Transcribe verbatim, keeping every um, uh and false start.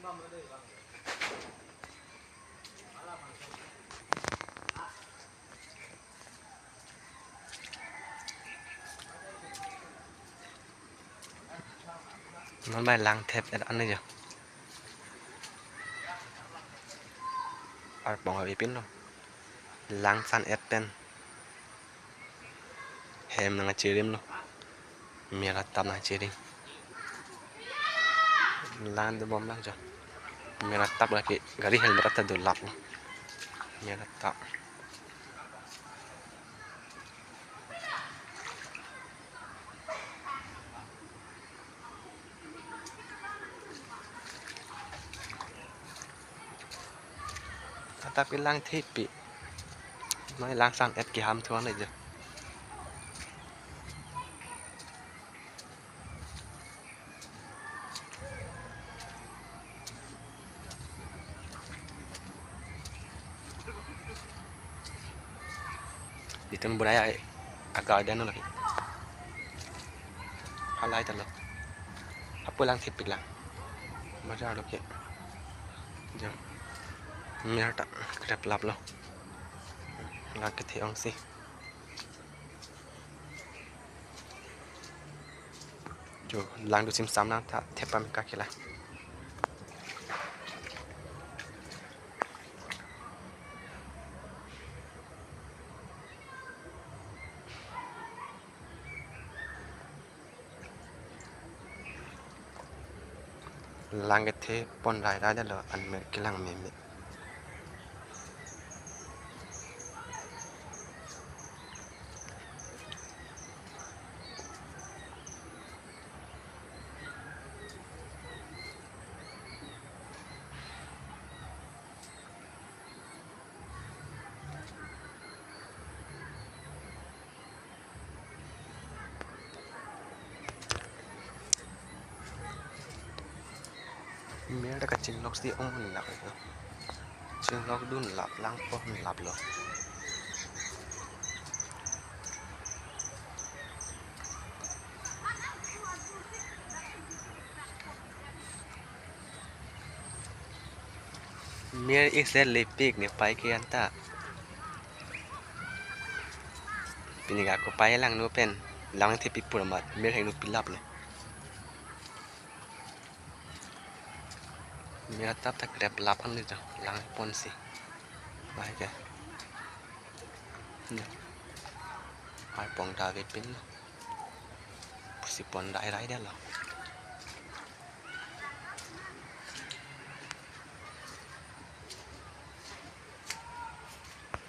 Non bai lang thep-et an jo. Arpong avepinlo. Lang san-et pen hem nangchirimlo. Mir atap nangchirim. Lang dobom lang jo. Mir atap lake gari helmet ta dolaplo. Mir atap. Atap ke lang thepi. Noi lang san-et keham thuan le jo. Itum budaya a garden lo lake. Halai ta lo. Apo lang thepik lang. Bajar lo ke. Jo. Mir ta kreplaplo. Lang kethe ongsi. Jo, lang do simsam nang ta thepam ka kela. Lang kethe pon rai rai lo, an mer kelang meme. Mir ta kachinglok si ong lap. Chinglok dunlap, lang ponlaplo. Mir isi lepik ne pai ke anta. Pini ke ako pai lang no pen lang thepi pur amat mir heng no pilaplo. Mir atap ta kreplap an jo lang ponsi. Pai ke. Arpong ta avepinlo. Pusi pon rai rai lo.